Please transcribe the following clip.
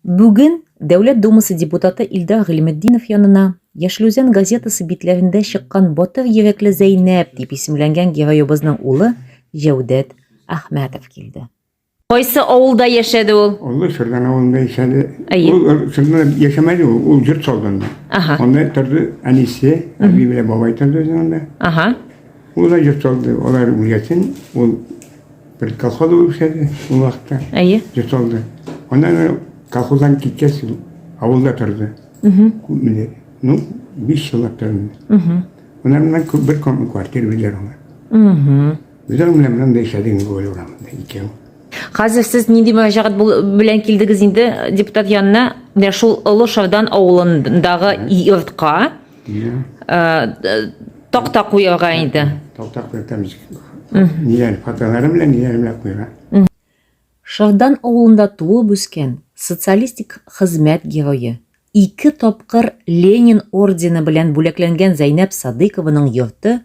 Бүген Дәүләт Думасы депутаты Илдар Гыйльметдинов янына Яшел Үзән газетасы битләрендә чыккан Батыр йөрәкле Зәйнәп дип исемләнгән героебызның улы Җәүдәт Әхмәтов килде. Кайсы авылда яшәде ул? Олы Шырдан авылында яшәде. Әйе. Ул Шырданда яшәмәде ул, ул йорт салды анда. Ага. Анда торды әнисе, әби белән бабай торды үзенең анда. Ага. Ул да йорт салды. Алар үлгәсен, ул бер колхоз булып эшләде ул вакытта. Әйе. Йорт салды. Аннан колхоздан киткәч, авылда торды. Күпмедер. Ну, 5 еллап торды. Аннан бер квартира бирделәр аңа. Без аның белән монда яшәдек инде Гоголь урамында икәү. Хәзер сез нинди мөрәҗәгать белән килдегез инде депутат янына? Менә шул Олы Шардан авылындагы йортка э, такта куярга инде. Такта куярга Ниләр, фотолары белән, ниләр белән куярга. Шардан авылында туып үскән, социалистик хезмәт герое, ике тапкыр Ленин ордены белән бүләкләнгән Зәйнәп Садыйкованың йорты,